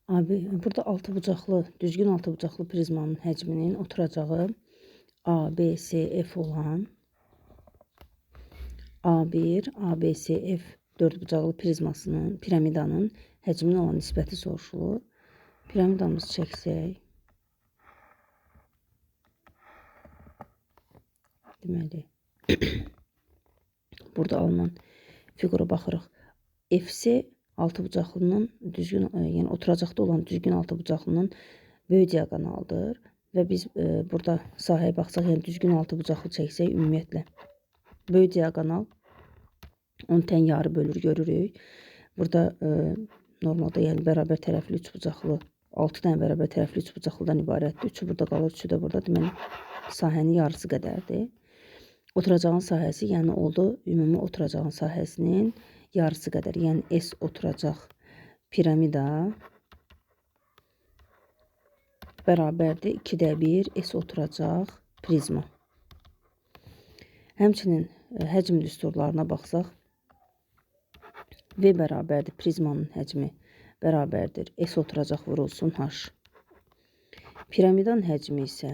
AB, burada altıbucaqlı, düzgün altıbucaqlı prizmanın həcminin oturacağı A, B, C, F olan A1, A, B, C, F dördbucaqlı prizmasının, piramidanın həcminə olan nisbəti soruşulur. Piramidamızı çəksək, deməli, burada alınan fiqura baxırıq. FC altıbucaqlının düzgün, yəni oturacaqda olan düzgün altıbucaqlının böyük diaqonalıdır və biz burada sahəyə baxsaq, yəni düzgün altıbucaqlı çəksək ümumiyyətlə böyük diaqonal onu tən yarı bölür görürük. Burada normalda yəni bərabər tərəfli üçbucaqlı 6 dənə bərabər tərəfli üçbucaqlıdan ibarətdir. 3-ü burada qalır, 3-ü də burada. Deməli sahənin yarısı qədərdir. Oturacağın sahəsi, yəni oldu ümumi oturacağın sahəsinin yarısı qədər. Yəni S oturacaq piramida bərabərdir 2-də 1 S oturacaq prizma. Həmçinin həcm düsturlarına baxsaq, V bərabərdir prizmanın həcmi bərabərdir S oturacaq vurulsun H. Piramidanın həcmi isə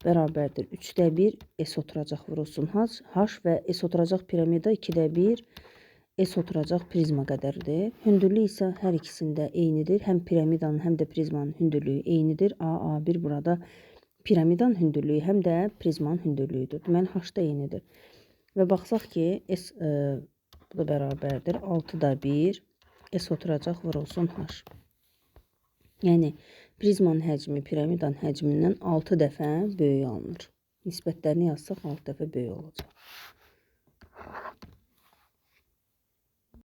bərabərdir 3-də 1 S oturacaq vurulsun H. H və S oturacaq piramida 2-də 1 S oturacaq prizma qədərdir. Hündürlük isə hər ikisində eynidir. Həm piramidanın, həm də prizmanın hündürlüyü eynidir. A, A1 burada piramidanın hündürlüyü, həm də prizmanın hündürlüyüdür. Deməli, H da eynidir. Və baxsaq ki, S bu da bərabərdir. 6-da 1 S oturacaq vurulsun H. Yəni, prizmanın həcmi piramidanın həcmindən 6 dəfə böyük alınır. Nisbətlərini yazsaq 6 dəfə böyük olacaq.